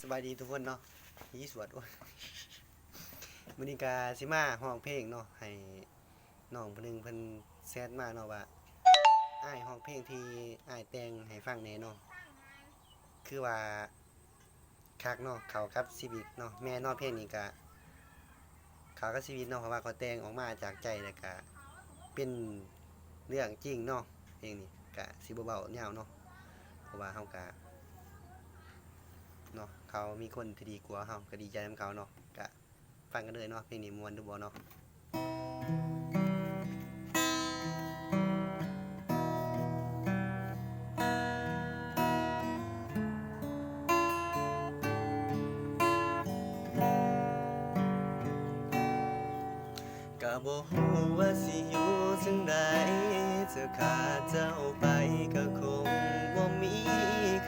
ສະບາຍດີທຸກຄົນເນາະ ອີສວດ ໂອ້ຍ ມື້ນີ້ກະຊິມາຮ້ອງເພງເນາະ ໃຫ້ນ້ອງຜູ້ໜຶ່ງເພິ່ນແຊັດມາເນາະວ່າ ອ້າຍຮ້ອງເພງທີ່ອ້າຍແຕ່ງໃຫ້ຟັງແດ່ເນາະ ຄືວ່າຄັກເນາະ ເຂົ້າກັບຊີວິດເນາະ ແມ່ນເນາະ ເພງນີ້ກະເຂົ້າກັບຊີວິດເນາະ ເພາະວ່າຂ້ອຍແຕ່ງອອກມາຈາກໃຈ ແລ້ວກະເປັນເລື່ອງຈິງເນາະ ເພງນີ້ກະຊິບໍ່ເວົ້າຍາວເນາະ ເພາະວ່າເຮົາກະ ເນາະ ເຂົາມີຄົນທີ່ດີກວ່າເຮົາ ກະດີໃຈນຳເຂົາເນາະ ກະຟັງກັນເລີຍເນາະ ເພງນີ້ມ່ວນຫຼືບໍ່ເນາະ. ກະບໍ່ຮູ້ວ່າຊິຢູ່ຈັ່ງໃດ ເທື່ອຂາດເຈົ້າໄປກະຄົງບໍ່ມີ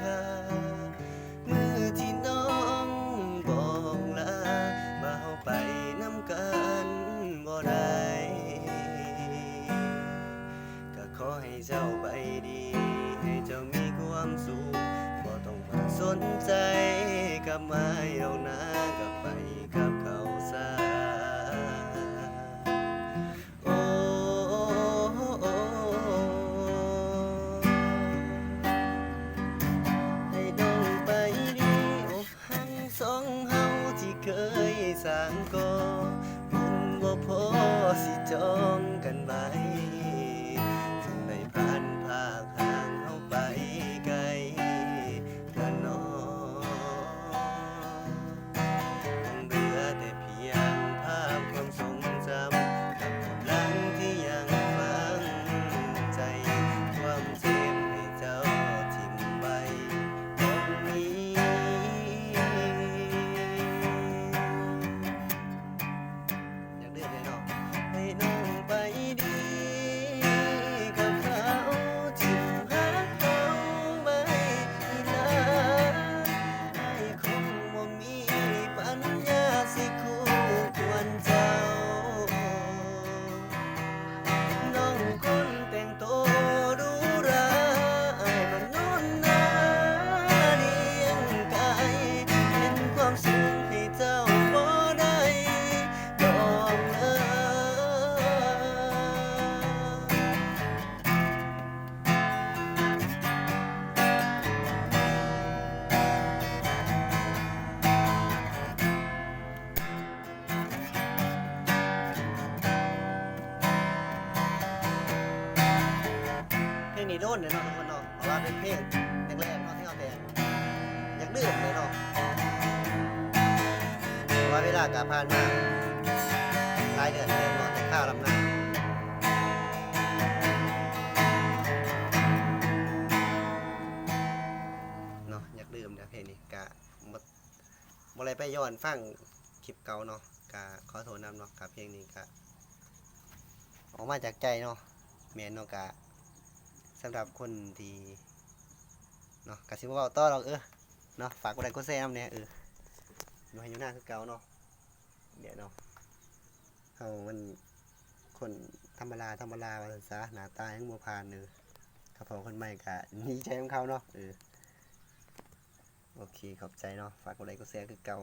ຄ່າ ມື້ທີ່ນ້ອງບອກລາ ວ່າເຮົາໄປນຳກັນບໍ່ໄດ້ ກະຂໍໃຫ້ເຈົ້າໄປດີ ໃຫ້ເຈົ້າມີຄວາມສຸກ ບໍ່ຕ້ອງມາສົນໃຈກັບອ້າຍດອກນາ ກະໄປກັບເຂົາຊະ. ໂອ້ ໃຫ້ນ້ອງໄປດີ ໂອ້ ຮັກສອງເຮົາທີ່ເຄີຍສ້າງກໍ່ ບຸນບໍ່ພໍຊິຈອງກັນໄວ້ ຈຶ່ງໄດ້ຜ່ານພາກຫ່າງເຮົາໄປໄກລະໜອ. ຄົງເຫຼືອແຕ່ພຽງພາບຄວາມຊົງຈຳ ກັບຄວາມຫຼັງທີ່ຍັງຝັງໃຈ ຄວາມເຈັບໃຫ້ເຈົ້າຖິ້ມໄວ້ ຕ້ອງມີ ຢາກດື່ມແດ່ເນາະ ໃຫ້ນ້ອງໄປດີ ກັບເຂົາທີ່ຮັກເຮົາໄວ້ນານ ອ້າຍຄົງບໍ່ມີປັນຍາຊິຄູ່ຄວນເຈົ້າ ນ້ອງຄົນແຕ່ງໂຕຫຼູຫຼາ ອ້າຍມານອນໜ້າລ້ຽງໄກ່ ເປັນຄວາມສຸກໃຫ້ເຈົ້າບໍ່ໄດ້ດອກເລີຍ. ເພງນີ້ໂດນແລ້ວເນາະທຸກຄົນເນາະ ເພາະວ່າເປັນເພງແລກໆເນາະທີ່ເຮົາແຕ່ງ ຢາກດື່ມເລີຍເນາະ ເພາະວ່າເວລາກະຜ່ານມາຫຼາຍເດືອນເລີຍເນາະ ແຕ່ຄາວລຳນາເນາະ ຢາກດື່ມເດີ ເພງນີ້ກະ ບໍ່ ບໍ່ໄດ້ໄປຍ້ອນຟັງຄລິບເກົ່າເນາະ ກະຂໍໂທດນຳເນາະ ກະເພງນີ້ກະອອກມາຈາກໃຈເນາະ ແມ່ນເນາະ ກະສຳລັບຄົນທີ່ເນາະ ກະຊິບໍ່ເວົ້າຕໍ່ດອກ ເອີ ເນາະ ຝາກກົດໄລກົດແຊນຳແດ່ ເອີ ຢູ່ໄຮ່ຢູ່ນາຄືເກົ່າເນາະ ແມ່ນເນາະ ເຮົາມັນຄົນທຳມະດາ ທຳມະດາວ່າຊັ້ນຊະ ໜ້າຕາຍັງບໍ່ຜ່ານ ເອີ ຖ້າພໍຄົນໃໝ່ກະດີໃຈນຳເຂົາເນາະ ເອີ. ໂອເຄ ຂອບໃຈເນາະ ຝາກກົດໄລກົດແຊຄືເກົ່າ